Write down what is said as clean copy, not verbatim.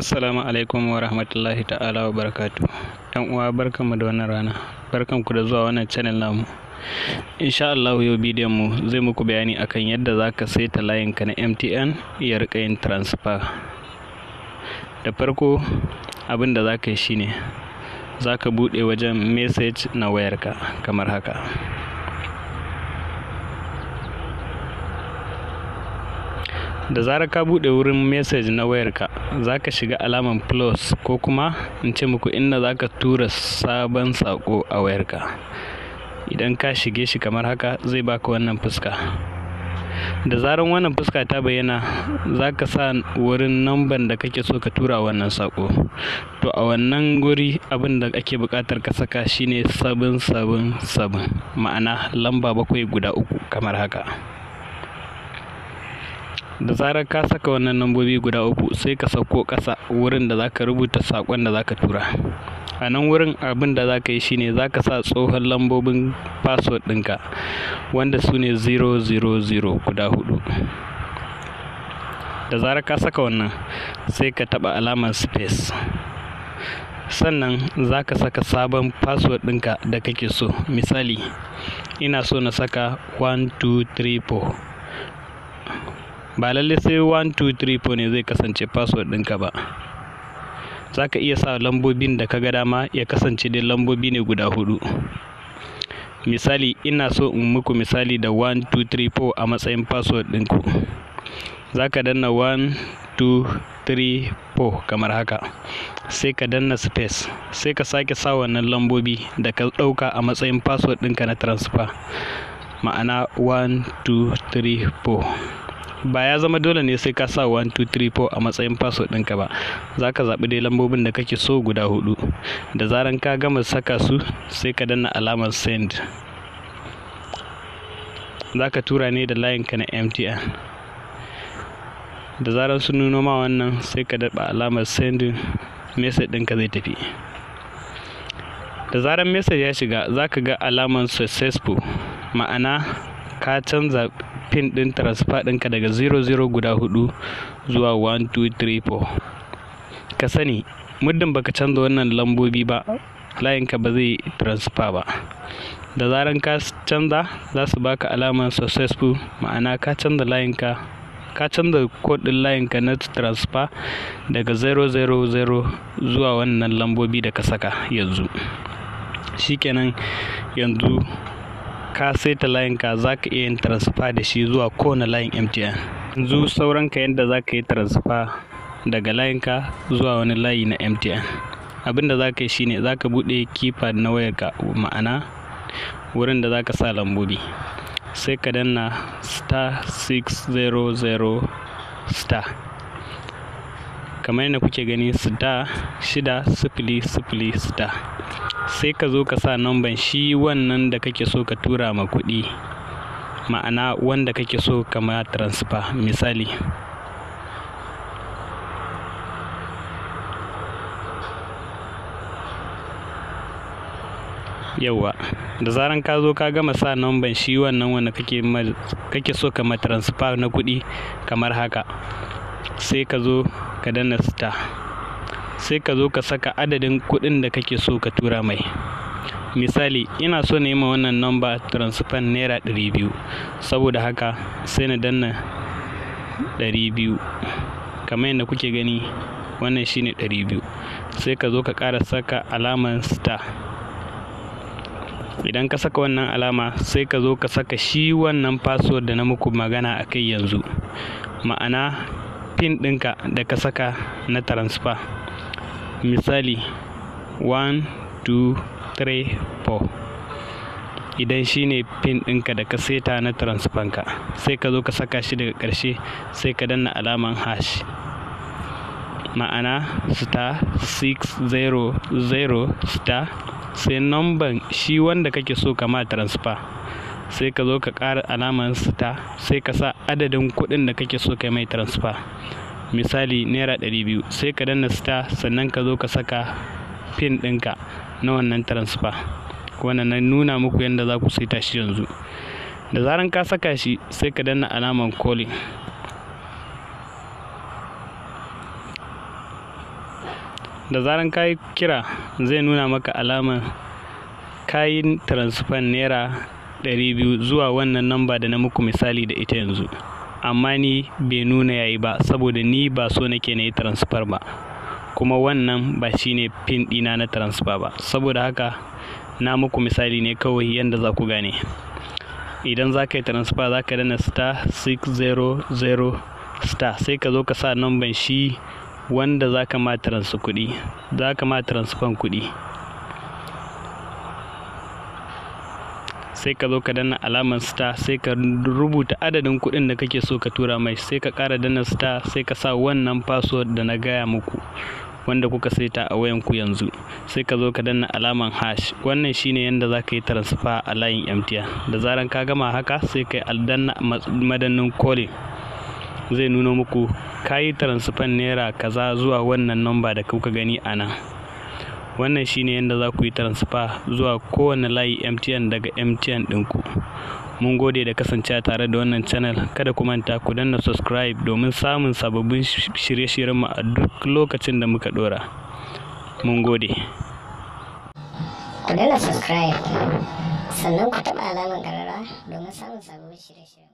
Assalamu alaikum wa rahmatullahi ta'ala wa barakatuh. ‘Yan uwa, barkanmu da wannan rana. Barkanku da zuwa wannan channel namu. Insha Allah yau bidiyon mu zai muku bayani akan yadda zaka saita layinka na MTN ya riƙa yin transfer. Da farko, abin da zaka yi shine zaka buɗe wajen message na wayarka kamar haka. Da zarar ka buɗe wurin message na wayarka, za ka shiga alaman plus, ko kuma in ce muku inda za ka tura sabon saƙo a wayarka. Idan ka shige shi kamar haka, zai baka wannan fuska. Da zarar wannan fuska ta bayyana, za ka sa wurin namban da kake so ka tura wannan saƙo. To, a wannan guri abin da ake buƙatar ka saka shine 777, ma'ana lamba bakwai guda uku kamar haka. Da zarar ka saka wannan lambobi guda uku, sai ka sauko ƙasa wurin da zaka rubuta saƙon da zaka tura. A nan wurin abin da zaka yi shine zaka sa tsohon lambobin password ɗinka, wanda su ne 000 guda huɗu. Da zarar ka saka wannan, sai ka taɓa alamar space. Sannan zaka saka sabon password ɗinka da kake so. Misali, ina so na saka 1 2 3 4. Ba lallai sai 1 2 3 4 ne zai kasance password ɗinka ba. Za ka iya sa lambobin da ka ga dama, ya kasance dai lambobi ne guda huɗu. Misali, ina so in muku misali da 1 2 3 4 a matsayin password ɗinku. Za ka danna 1 2 3 4 kamar haka. Sai ka danna space. Sai ka sake sa wannan lambobi da ka ɗauka a matsayin password ɗinka na transfer. Ma'ana 1 2 3 4. Ba ya zama dole ne sai ka sa 1 2 3 4 a matsayin password ɗinka ba. Za ka zaɓi dai lambobin da kake so guda huɗu. Da zaran ka gama saka su, sai ka danna alamar send. Za ka tura ne da layinka na MTN. Da zaran sun nuno ma wannan, sai ka taɓa alamar sending, message ɗinka zai tafi. Da zaran message ya shiga, za ka ga alamar successful, ma'ana ka canza PIN ɗin transfer ɗinka daga 00 guda huɗu zuwa 1 2 3 4. Ka sani, muddin baka canza wannan lambobi ba, layinka ba zai transfer ba. Da zaran ka canza, za su baka alamar successful, ma'ana ka canza layinka, ka canza code ɗin layinka na transfer daga 000 zuwa wannan lambobi da ka saka yanzu. Shikenan, yanzu ka saita layinka, za ka iya yin transfer da shi zuwa kowane layin MTN. Yanzu sauran ka yadda za ka yi transfer daga layinka zuwa wani layi na MTN. Abin da za ka yi shine za ka buɗe keypad na wayarka, ma'ana wurin da za ka sa lambobi. Sai ka danna *600*. Kamar yadda kuke gani, *600*. Sai ka zo ka sa namban shi wannan da kake so ka tura ma kuɗi, ma'ana wanda kake so ka ma transfer. Misali, yauwa, da zaran ka zo ka gama sa namban shi wannan wanda kake so ka ma transfer na kuɗi kamar haka, sai ka zo ka danna star. Sai ka zo ka saka adadin kuɗin da kake so ka tura mai. Misali, ina so na yi ma wannan number transfer ₦200. Saboda haka sai na danna 200. Kamar yadda kuke gani, wannan shine 200. Sai ka zo ka ƙara saka alamar star. Idan ka saka wannan alama, sai ka zo ka saka shi wannan password da na muku magana a kai yanzu. Ma'ana PIN ɗinka da ka saka na transfer. Misali, 1 2 3 4. Idan shine PIN ɗinka da ka saita na transfer ka, sai ka zo ka saka shi daga ƙarshe, sai ka danna alamar hash. Ma'ana *600*, sai numban shi wanda kake so ka ma transfer. Sai ka zo ka ƙara alamar star, sai ka sa adadin kuɗin da kake so ka mai transfer. Misali, ₦200. Sai ka danna star, sannan ka zo ka saka PIN ɗinka na wannan transfer. Wannan na nuna muku yadda za ku saita shi yanzu. Da zaran ka saka shi, sai ka danna alamar calling. Da zaran ka yi kira, zai nuna maka alamar ka yi transfer ₦200 zuwa wannan namba da na muku misali da ita yanzu. Amma ni bai nuna yayi ba, saboda ni ba so nake na yi transfer ba, kuma wannan ba shine PIN ɗina na transfer ba. Saboda haka na muku misali ne kawai yanda za ku gane. Idan za ka yi transfer, za ka danna *600*, sai ka zo ka sa namban shi wanda za ka ma transfer kuɗi, za ka ma transfer kuɗi. Sai ka zo ka danna alamar star, sai ka rubuta adadin kuɗin da kake so ka tura mai, sai ka ƙara danna star, sai ka sa wannan password da na gaya muku wanda kuka saita a wayanku yanzu, sai ka zo ka danna alamar hash. Wannan shine yanda za ka yi transfer a layin MTN. Da zaran ka gama haka, sai ka danna madannin calling, zai nuno muku ka yi transfer naira kaza zuwa wannan namba da kuka gani a nan. Wannan shine yanda za ku yi transfer zuwa kowane layi MTN daga MTN ɗinku. Mun gode da kasancewa tare da wannan channel. Kada ku manta ku danna subscribe domin samun sababbin shirye-shiryenmu a duk lokacin da muka ɗora. Mun gode. Ku danna subscribe, sannan ku taɓa alamar ƙararrawa domin samun sababbin shirye-shiryen.